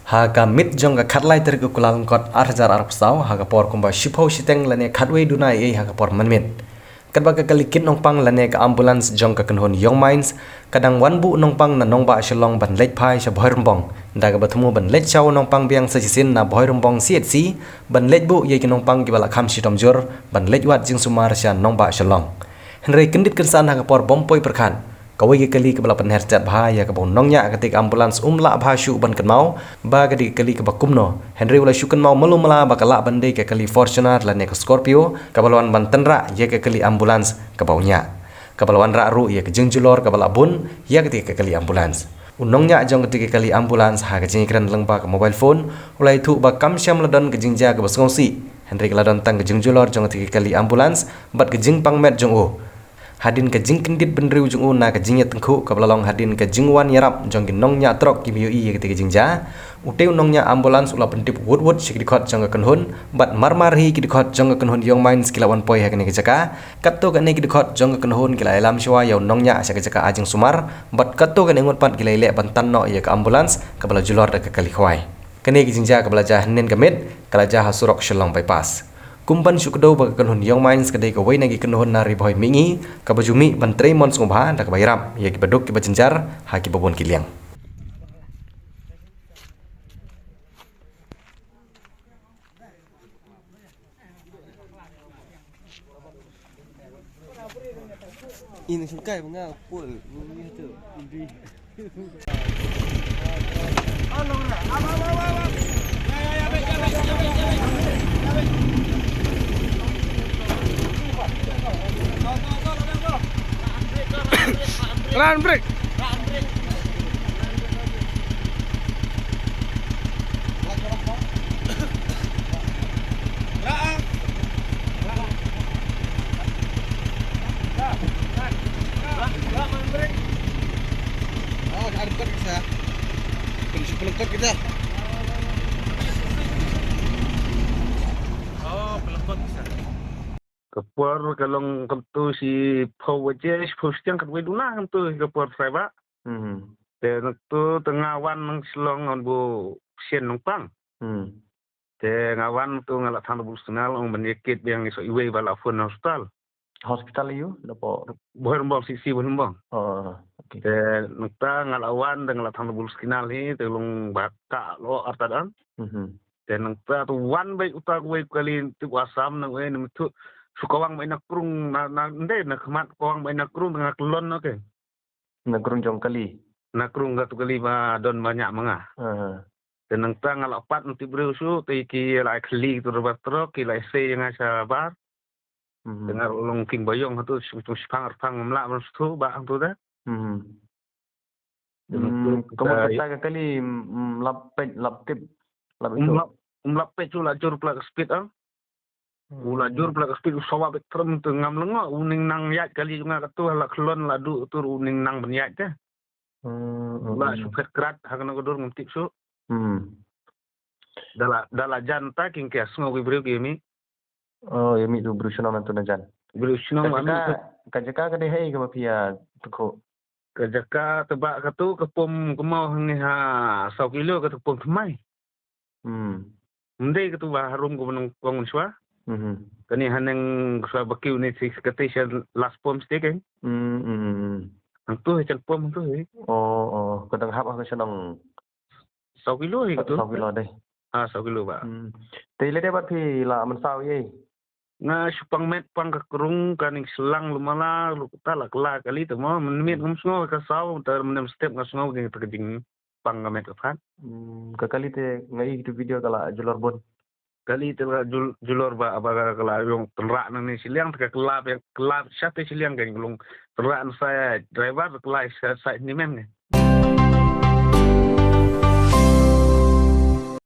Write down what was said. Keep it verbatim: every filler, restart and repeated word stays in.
Ha ka miet jong ka khatlai tarik u Kyllalyngkot ar hajar arphew saw, ha ka por kumba shiphew shiteng lane khatwei duna eiei ha ka por mynmiet, katba ka kali kit nongpang lane ka ambulance jong ka kynhun Young Minds ka dang wan buh nongpang na nongbah Shillong ban leit phai sha Bhoirymbong, da kaba thmu ban leit shaw nongpang biang sa shisien na Bhoirymbong C H C ban leit buh ïa ki nongpang kiba la kham shitom jur ban leit wad jingsumar sha nongbah Shillong. Hynrei kyndit kynsan ha ka por bym poi pyrkhat, kawei ka kali kaba la pynher jat bha ïa kaba u nongñiah kata ka ambulance um lah bha shuh ban kynmaw ba ka dei ka kali kaba kumno, hynrei u la shu kynmaw malu mala ba ka lah ban dei ka kali Fortuner lane ka Scorpio kaba la wan ban tynrah ïa ka kali ambulance kaba u ñiah, kaba la wanrah ruh ïa ka jingjulor kaba la bun ïa kata ka kali ambulance. U nongñiah jong kata ka kali ambulance, ha ka jingïakren lyngba ka mobile phone, u la ïathuh ba kam shym la don ka jingjia kaba sngewsih, hynrei ka la don tang ka jingjulor jong kata ka kali ambulance bad ka jingpang met jong u. Hadien ka jingkyndit bynriew jong u na ka jingïatyngkhuh kaba la long hadien ka jingwan ïarap jong ki nongñiah trok kiba ïohi ïa kata ka jingjia, utei u nongñiah ambulance u la pyntip wut wut sha ki dkhot jong ka kynhun, bad mar mar hi ki dkhot jong ka kynhun Young Minds ki la wan poi ha kane ka jaka. Katto katne ki dkhot jong ka kynhun ki la ïalam shuwa ïa u nongñiah sha ka jaka ai jingsumar, bad katto katne ngut pat ki la ïaleh ban tan noh ïa ka ambulance kaba la julor da ka kali khwai. Kane ka jingjia kaba la jia hynnin ka miet ka la jia ha surok Shillong Bypass. Kum ban shu kdew ba ka kynhun Young Minds ka dei kawei na ki kynhun na Ri Bhoi Mihngi kaba ju mih ban trei mon sngewbha da kaba ïarap ïa kiba duk kiba jynjar ha kiba bun ki liang. Ini sungkai ba nga pul, ini tu. Run brake. Ka por ka long kumto shiphew baje, shiphew shiteng khatwei duna kumto ka por phrai ba. Hmm. Te nangto te nga wan na Shillong ngan buh sien nongpang. Hmm. Te nga wan to nga la thang da bul signal ong ban ïa kit biang ngi so iwei ba la phone hospital. Hospital ïa u, napo? Bhoirymbong, C C Bhoirymbong. Oh, okay. Te nangta nga la wan da nga la thang da bul signal hi, te long ba ka lo artat an. Mhm. Te nangta to wan bai uta wei kali tip Assam nang wei na mitu. Su kawang bai na krung na, na, nde na khmat kawang bai na krung na klon, okay. Na krung jong kali. Na krung ka tu kali ba don ba ñiah ma nga. Ah. Te nangta nga la pat nti briew shu, te ki la khli tu raba trok, ki la sei nga sha bar. Mhm. Te nga long king bayong tu, shu, shu shipang arpang mla ban shu ba ang tu da. Mhm. Te nangta Hmm, kamu kita kata ka kali, mm, lap pet, lap tip, lap um itu. Lap, um lap pet shu la jur plak speed ang. U la jur pla ka speed u sawa bek trem tu ngam lengo u ning nang ïaid kali jong nga katu la khlon la du tur u ning nang ban ïaid te. Hmm, hmm, la hmm. Shu phet krat ha kano ka dur ngam tip shu. Hmm. Da la, da la jan ta king kia sngew ki briew ki mi. Oh, ïa mi tu briew shnong tu na jan. Briew shnong ka jaka, ka jaka ka dei hei ka ba pia tu ko. Ka jaka teba katu ka pom kemau hangne ha saw kilo katu pom thymmai. Hmm. Mdei katu ba harum ka ba nang kong shwa. Mhm. Kane haneng shwa ba kiu ne si kate sha last pom stik eh. Hmm, hmm, hmm. Hangtu he chan pom hangtu he. Oh, oh, ka dang hap ha ka shanong. Saw kilo he katu. Saw kilo dei. Ah, saw kilo ba. Hmm. Te lede ba phi la man saw ye. Nga shu pang met pang ka krung ka ning slang lu mala lu ta la kla kali te mo men miet ngam sngew ka saw ta men step nga sngew ka ta ka jing pang ka met ka phan. Hmm, ka kali te nga i tu video ka la julor bun. Kali te la jul-, julor ba, ba ka la yong tynrah nang ni siliang te ka kla, kla sha te siliang ka long tynrah na sa driver kla sa, sa ni men ni.